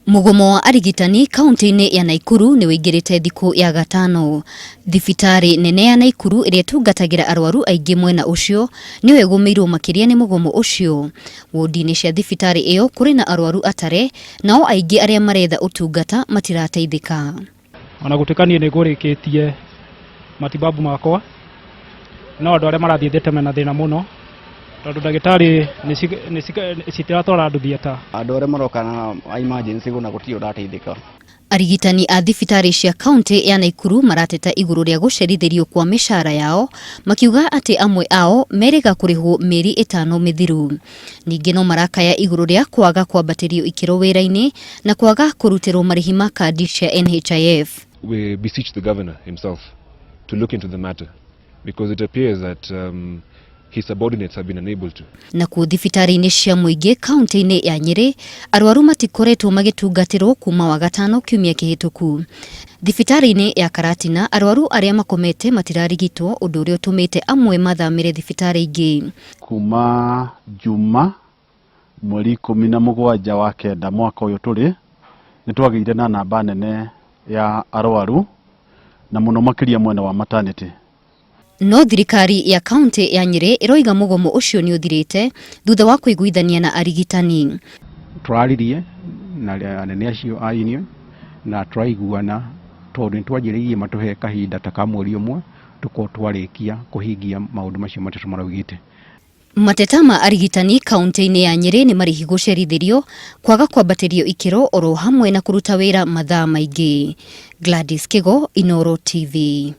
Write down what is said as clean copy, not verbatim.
Mũgomo wa arigitani kaunti-inĩ ya Naikuru nĩ ũingĩrĩte thikũ ya gatano. Thibitarĩ nene ya Naikuru ĩrĩa ĩtungatagĩra arwaru aingĩ mwena ũcio nĩyo ĩgũmĩirwo makĩria nĩ mũgomo ũcio. Wodi-inĩ cia thibitarĩ ĩyo kũrĩ na arwaru atare nao aingĩ arĩa maretha ũtungata matirateithĩka. Ona gũtuĩka niĩ nĩ ngũrĩkĩtie matibabu makwa, no andũ arĩa marathiĩ theatre mena thĩna mũno, tondũ ndagĩtarĩ citiratwara andũ theatre. Andũ arĩa maroka na emergency na gũtirĩ ũrateithĩka. Arigitani a thibitarĩ cia kaunti ya Naikuru marateta igũrũ rĩa gũcerithĩrio kwa mĩcara yao, makiuga atĩ amwe ao merĩga kũrĩhwo mĩeri ĩtano mĩthiru. Ningĩ no marakaya igũrũ rĩa kwaga kwambatĩrio ikĩro wĩra-inĩ na kwaga kũrutĩrwo marĩhi ma kandi cia NHIF. We beseech the governor himself to look into the matter because it appears that his subordinates have been unable to. Nakuo thibitarĩ-inĩ cia mũingĩ kaunti-inĩ ya Nyĩrĩ, arwaru matikoretwo magĩtungatĩrwo kuma Wagatano kiumia kĩhĩtũku. Thibitarĩ-inĩ ya Karatina, arwaru arĩa makomete matirarigitwo, ũndũ ũrĩa ũtũmĩte amwe mathamĩre thibitarĩ ingĩ. Kuma Juma mweri 17 wa kenda mwaka ũyũ tũrĩ, nĩ twagĩire na namba nene ya arwaru na mũno makĩria mwena wa maternity. No thirikari ya kaunti ya Nyĩrĩ ĩroiga mũgomo ũcio nĩ ũthirĩte thutha wa kũiguithania na arigitani. Tũraririe na anene acio a union na tũraiguana, tondũ nĩ twanjĩrĩirie matũhe kahinda ta ka mweri ũmwe tũkorwo twarĩkia kũhingia maũndũ macio matatũ maraugĩte. Mateta ma arigitani kaunti-inĩ ya Nyĩrĩ nĩ marĩhi gũcerithĩrio, kwaga kwambatĩrio ikĩro oro hamwe na kũruta wĩra mathaa maingĩ. Gladys Kigo, Inooro TV.